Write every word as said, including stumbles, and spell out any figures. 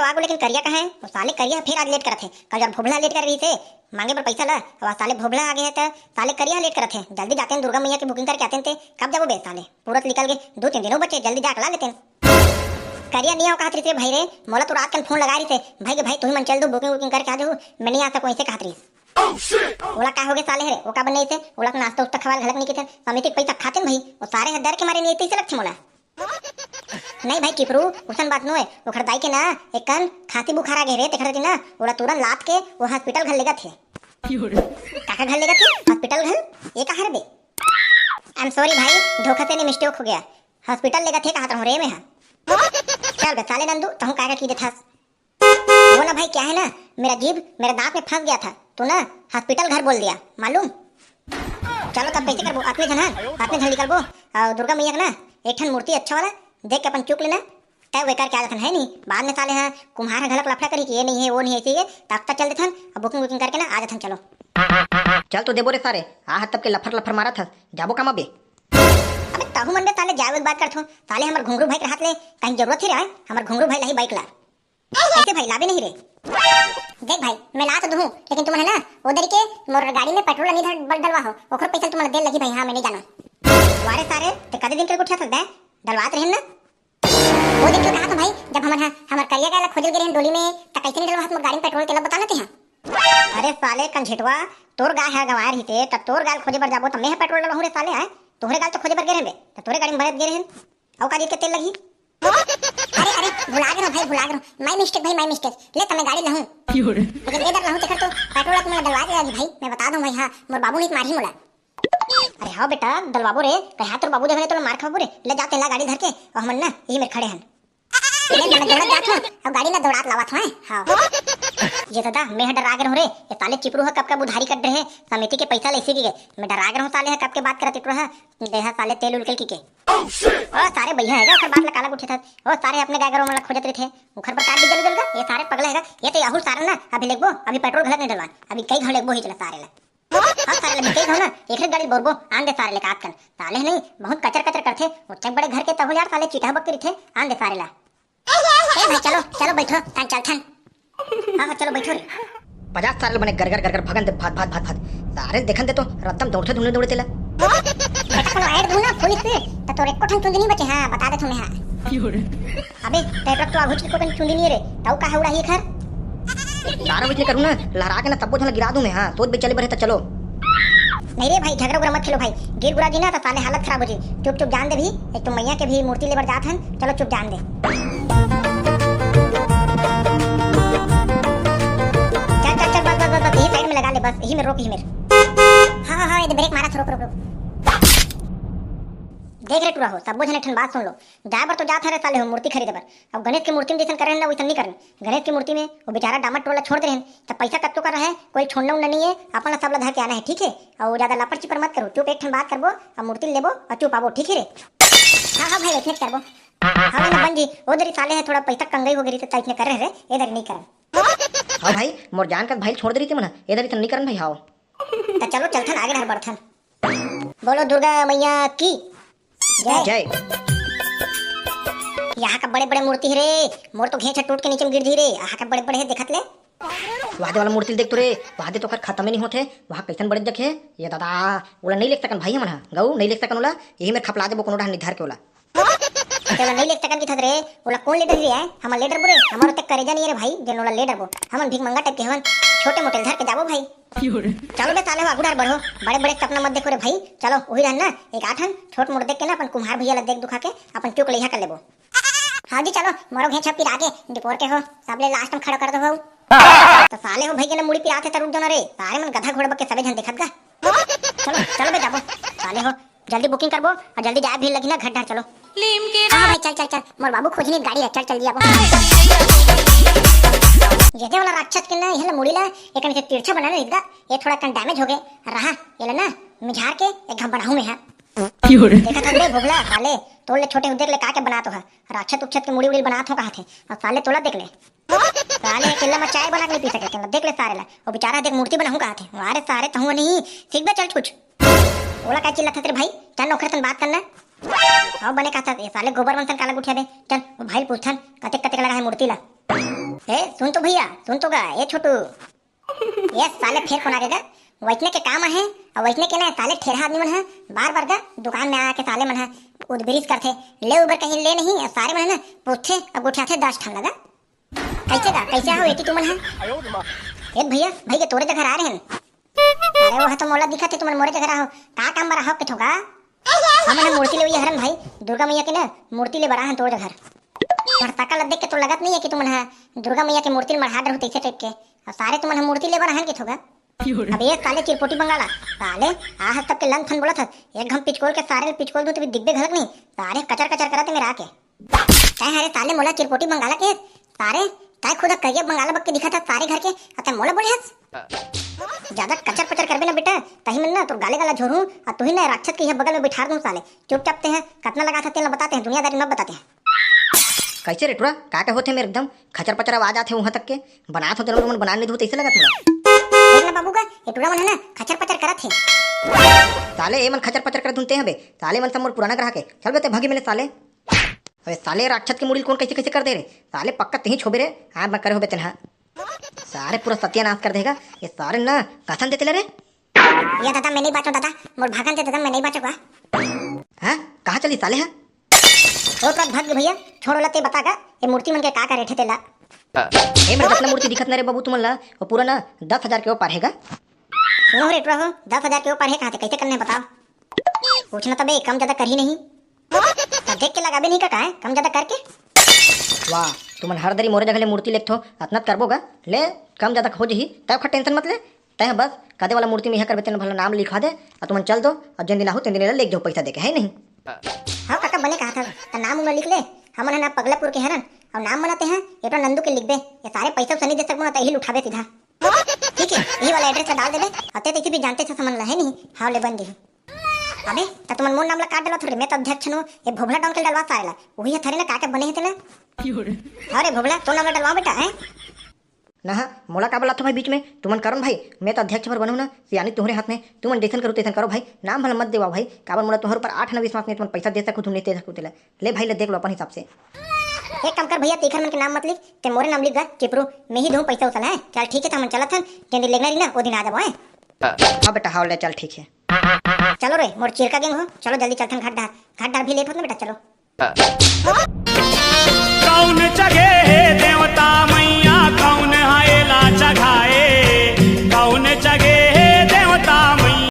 आगो लेकिन करिया कहाँ हे? वो साले करिया फेर आज लेट करत हे। कल जब भोभला लेट करे रहिस हे मांगे बर पैसा ला, अब आज साले भोभला आगे हे त साले करिया लेट करत हे। जल्दी जातेन दुर्गा मैया के booking करके आतेन ते। कब जाबो बे साले? पूरा तो निकल गे, दो तीन दिन बचे, जल्दी जाके ला लेतेन। करिया नइ आव कहत रहिस रे भाई रे, मोला तो रात कन फोन लगाय रहिस हे, भाई के भाई तुही मन चल दो, booking wooking करके आ जाहू, मैं नइ आ सकूं, अइसे कहत रहिस। ओला का होगे साले हरे, ओ काबर नइ अइसे? ओला तो नाश्ता उस्ता खवाल घलक नइ कहिथे, समिति के पइसा खातेन भाई, ओ सारे ह डर के मारे नइ अइसे लगथे मोला। नहीं भाई किपरू, उसन बात नोय, ओखर दाई के ना एक कन खांसी बुखार आ गे रे, तेखर सेती ना ओला तुरंत लाद के ओ hospital घर लेगत हे। काकर घर लेगत हे? Hospital घर? ये कहाँ रे बे? I am sorry भाई, धोखा से नहीं mistake हो गया। Hospital लेगत हे कहत रहूं रे मैं हा। चल बे साले नंदू, तहूं काय का की देथस? वो ना भाई, क्या है ना, मेरा जीभ मेरा दांत में फंस गया था, तो ना hospital घर बोल दिया, मालूम? चलो तब कैसे करबो, अपने झन, हाँ, अपने झन निकलबो। और दुर्गा मैया के ना एक ठन मूर्ति अच्छा वाला देख के अपन चुक लेना। तय वे करके आ जाथन, है नहीं, बाद में साले हाँ कुम्हार ह घलक लफड़ा करी कि ये नहीं है, वो नहीं है, ऐसे ही है, तब तक चल देथन, अब booking wooking करके ना आ जाथन। चलो। चल तो देबो रे सारे, आ तब के लफर लफर मारत हस, जाबो काम अबे। अबे तहू मन बे साले जावे के बात करथो, साले हमर घुंगरू भाई के हाथ ले कहीं जरूरत ही रहे, हमर घुंगरू भाई लाही bike ला। कैसे भाई लाबे नहीं रे? देख भाई, मैं ला तो दूं, लेकिन तुमन है ना, उधर के मोर गाड़ी में petrol नहीं धर-, डलवा हो, ओखर पैसा तुमन दे लगी भाई। हाँ, मैं नहीं जाना। वारे सारे, ते कदे दिन के गोठिया थक दे, डलवात रहे ना। वो दिन के कहा था भाई, जब हमन हा, हमर करिया गाय ला खोजे गे रहन डोली में, त कैसे नहीं डलवा मोर गाड़ी में petrol तेला बता लेते हैं। अरे साले कंझेटवा, तोर गाय हा गंवार ही ते, त तोर गाय खोजे बर जाबो, त मैं हा petrol डलवाहूं रे साले, आय? तोहरे गाय तो खोजे बर गे रहन बे, त तोरे गाड़ी में भरत गे रहन। अउ का जीत के तेल लगही? अरे, अरे, भुला गे रहो भाई, भुला गे रहो। My mistake भाई, my mistake। ले, त मैं गाड़ी लहूं। लेकिन इधर लहूं, तेखर तो petrol ला तुमन डलवा के लगी भाई, मैं बता दूं भाई, हाँ, मोर बाबू नहीं मारही मोला। अरे हाँ बेटा, डलवाबो रे, कहे हाँ तोर बाबू देखे तोला मार खाबो रे, ले जाते ला गाड़ी धर के, और हमन ना, यही मेर खड़े हन। ले, मैं दौड़त जात हूँ, अब गाड़ी ना दौड़ात लावत हूँ, हाँ। ये दादा, मैं हा डरा गे रहूं रे, ये साले चिपरू हा कब कब उधारी कट रहे, समिति के पैसा ले सीख गए, मैं डरा गे रहूं साले हा कब के बात करत इटरो हा, देहा साले तेल उल के की के। ओ सारे भैया हेगा, ओखर बात ला काला उठे था। ओ सारे अपने गाय गरु मन ला खोजत रहिथे। ओखर बर का डीजल उजल का? ये सारे पगला हेगा। ये तो याहू सारे ना, अभी लेगबो, अभी petrol घलत नहीं डलवान। अभी कई घाव लेगबो ही चला सारे ला। हाँ सारे ला, अभी कई घाव ना, एक गाड़ी बोरबो, आन दे सारे ले कात कन। साले नहीं, बहुत कचर कचर करथे। ओच्चक बड़े घर के तहो यार, साले चीटा बक के रहिथे, आन दे सारे ला। ए भाई, चलो, चलो बैठो, तन चलथन। हाँ, हाँ, चलो बैठो रे। पचास साल बने गरगर गरगर भगन दे भात भात भात भात। सारे देखन दे तो रत्तम दौड़ते ढूंढे दौड़ते ला। बेटा, कोनो ऐड दूं ना फुल स्पीड, त तोर एको ठन चुंदी नहीं बचे, हाँ, बता दे तुम्हें, हाँ। अबे, तेरे तो अभुज के को चुंदी नहीं रे, ताऊ का है उड़ा ये घर? सारा बिजली करूँ ना, लहरा के ना तब्बो झन गिरा दूं मैं, हाँ, सोच बे चले बरे त चलो। नहीं रे भाई, झगड़ा उगड़ा मत खेलो भाई, गिर गुरा जी ना तो साले हालत खराब हो जी। चुप चुप जान दे भी, एक तो मैया के भी मूर्ति लेबर जात हन, चलो चुप जान दे। चल चल चल, बस बस बस बस, यही साइड में लगा ले, बस यही में रोक, यही में। हाँ हाँ हाँ, ये ब्रेक मारा, रुक रुक रुक। देख रे टुरा हो, सबो झन एक ठन बात सुन लो। जाए बर तो जात हरे साले हो मूर्ति खरीदे बर, अब गणेश के मूर्ति में जैसन करे ना वैसन नहीं करन। गणेश के मूर्ति में वो बेचारा डामर टोला छोड़ दे रहन, त पैसा कत्तो कर रहे, कोई छोड़ना उड़ना नहीं है, अपन ला सब ला धर के आना है, ठीक है? और ज्यादा लपर चिपर मत करो, चुप एक ठन बात करबो, अब मूर्ति लेबो और चुप आबो, ठीक है रे? हाँ हाँ भाई, इतने करबो। हाँ ना बन जी, वो दरी साले है थोड़ा पैसा कंगाई हो गई, तो इतने कर रहे रे, इधर नहीं करन। हाँ भाई, मोर जान का भाई छोड़ दे रही थी मना, इधर इतने नहीं करन भाई, हाँ। तो चलो चलथन आगे डहर बढ़थन। बोलो दुर्गा मैया की जय। जय। यहाँ का बड़े बड़े मूर्ति है रे, मोर तो घेंच टूट के नीचे में गिर जी रे। यहाँ का बड़े बड़े है, देखत ले। वादे वाला मूर्ति देख तो रे, वादे तो खर खत्म ही नहीं होते, वहाँ कैसन बड़े देखे। ये दादा, ओला नहीं लेख सकन भाई हमन हा, गऊ नहीं लेख सकन ओला, यही मेर खपला देबो कोनो डहर निधार के ओला। तेला नहीं लेख सकन की थत रे, ओला कौन लीडर ही रे है? हमर लीडर बुरे, हमर ओते करेजा नहीं रे भाई, जेन ओला लीडर बो। हमन भीख मंगा टाइप के हवन, छोटे मोटे धर के जाबो भाई। चलो बे साले हो, आगू डहर बढ़ो, बड़े बड़े सपना मत देखो रे भाई। चलो, वही रहन ना, एक आठन छोट मोट देख के ना अपन कुम्हार भैया ला देख दुखा के अपन चुक लइहा कर लेबो। हाँ जी, चलो, मरो घे छप्पी आगे, डिपोर के हो, सबले लास्ट में खड़ा कर दो हो। तो साले हो भाई के ना मुड़ी पिरात है, त रुक जाओ ना रे, सारे मन गधा घोड़ा बक के सबे झन देखत गा। चलो, चलो बे जाबो, साले हो, जल्दी बुकिंग करबो और जल्दी जाए भी लगी ना घर डहर, चलो। लीम के हाँ भाई, चल चल चल, मोर बाबू खोजनी गाड़ी है, चल चल दिया। ये दे वाला राक्षस के ना, ये ला मुड़ी ला, एक से तिरछा बनाने इधर, ये थोड़ा कन डैमेज हो गए रहा, ये ला ना मिझार के एक घम बनाहूं मैं, हाँ। देखा था बे भोगला, साले तोड़ ले छोटे हो, देख ले का के बना तो है, राक्षस उक्षत के मुड़ी उड़ी बना थो कहा थे, और साले तोला देख ले, साले अकेला में चाय बना के नहीं पी सके, देख ले सारे ला, वो बेचारा देख मूर्ति बनाहूं कहा थे, अरे सारे तहु नहीं सीख बे, चल कुछ। ओला का चिल्लाथस रे भाई? चल ओखर सन बात करना। हां बने कहथस, ये साले गोबर मन सन काला गुठिया दे। चल, वो भाई ल पूछथन, कतेक कतेक लगा है मूर्ति ला। ए, सुन तो भैया, सुन तो गा, ए छोटू। ए साले फेर फोन आ गे गा। वइसने के काम आहे, अउ वइसने के ना साले ठेरहा आदमी मन ह बार-बार गा दुकान में आके साले मन ह उदबिरिस करथे। ले उबर कहीं ले नहीं, अउ सारे मन ह ना पूछथे अउ गोठियाथे दस ठन लगा। कइसे गा, कइसे हो एती तुमन ह? ए भैया, भैया तोरे जघर आ रहे हैं। अरे, वो तो मोला दिखत हे, तुमन मोरे जघर आहो। का काम बर आहो के थोगा? हमन ह मूर्ति लेवइया हरन भाई, दुर्गा मैया के ना मूर्ति ले बर आए हन तोर जघर। तोर शकल ल देख के तो लगत नहीं है कि तुमन ह दुर्गा मैया के मूर्ति ल मढ़ा डरहू तइसे टाइप के। अउ सारे तुमन ह मूर्ति ले बर आए हन के थोगा? अबे ये साले चिरपोटी बंगाला, साले आहस तब के लन फन बोलत हस, एक घम पिचकोल के सारे ल पिचकोल दूं तभी दिखबे घलक नहीं, सारे कचर कचर करत हे मेरा आके। तैं हरे साले मोला चिरपोटी बंगाला के, सारे तैं खुद करिया बंगाला बक के दिखत हस सारे घर के, अउ तैं मोला बोले हस। ज्यादा कचर पचर करबे ना बेटा, तही मन ना तोर गाले गाला झोरहूं, अउ तुही ना राक्षस के इहाँ बगल में बैठार दूं साले। चुपचाप ते हैं, कतना लगात हे तेला बताते हैं, दुनियादारी मत बताते हैं। कइसे रे टुरा, का का होथे मेर एकदम खचर पचर आवाज आथे उहाँ तक के, बनात हो तेला मन बना नहीं दू तइसे लगत मोला। देख ना बाबू का, ये टुरा मन है ना खचर पचर करत हे। साले ए मन खचर पचर करत धुनते हबे, साले मन सब मोर पुराना ग्राहक हे, चल बे ते भागी मेले साले। अबे साले राक्षस के मुड़ी ल कोन कइसे कइसे कर दे रे, साले पक्का तहीं छोबे रे, हाँ मैं करे होबे तेन हा। सारे पूरा सत्यानाश कर देगा ये सारे ना, कसन देते ले रे। या दादा मैं नहीं बाचो दादा, मोर भागन दे दादा मैं नहीं बाचो का। हाँ, कहाँ चली साले हा? ओ प्रत भग भैया, छोड़ ओला ते बता गा, ये मूर्ति मन के का का रेट हे तेला। ए मेर जतना मूर्ति दिखत ना रे बाबू तुमन ला, वो पूरा ना दस हजार के ऊपर हे गा। सुनो रे टुरा हो, दस हजार के ऊपर हे कहाँ थे, कइसे करने बताओ? पूछना तबे कम ज्यादा करही नहीं। त देख के लगाबे नहीं का, का है? कम ज्यादा करके। वाह, तुमन हर दरी मोरे जगह ले मूर्ति लेथो, अतना त करबो गा। ले, कम ज्यादा हो जही, तब खा टेंशन मत ले। तैं बस कदे वाला मूर्ति में यह करबे तेन भला नाम लिखवा दे, अउ तुमन चल दो, अउ जेन दिन आहू तेन दिन ले लेके जाओ पैसा देके, है नहीं? हाँ काका बने कहा था, त नाम उम लिख ले। हमन है ना पगलापुर के हरन, अउ नाम मनाते हैं, ये तो नंदू के लिखबे, ये सारे पैसा उसा नहीं दे सकबो ना, त यही उठाबे सीधा। ठीक है, यही वाला एड्रेस ला डाल देबे, अते देखी भी जानते थे समन ला है नहीं, हाँ ले बन जही। अबे, त तुमन मोर नाम ला काट डलवा थोड़े, मैं तो अध्यक्ष हूँ, ये भोभला डॉन के डलवा सारे ला, वही थरे ना का के बने हे तेला। अरे भोभला, तो नाम ला डलवा बेटा, हैं? ना हा, मोला का बोलाथो भाई बीच में, तुमन करन भाई, मैं तो अध्यक्ष भर बनू ना, सियानी तुम्हरे हाथ में, तुमन जैसन करो तैसन करो भाई, नाम भला मत देवा भाई, काबर मोला तुम्हारे ऊपर आठ आना विश्वास नहीं, तुमन पैसा दे सकू, तुम नहीं दे सकू तेला। ले भाई, ले देख लो अपन हिसाब से। एक काम कर भैया, तेखर मन के नाम मत लिख, ते मोरे नाम लिख गा, चिपरू, मैं ही दूँ पैसा उसा ला, हैं? चल ठीक है, त हमन चलत हन, जेन दिन लेगना रही ना, वो दिन आ जाबो, हैं? हाँ बेटा, हाँ ले, चल ठीक है। चलो रे, मोर चिरका गैंग हो, चलो जल्दी चलथन घाट डार। घाट डार भी लेट होत ना बेटा, चलो। कौन जगह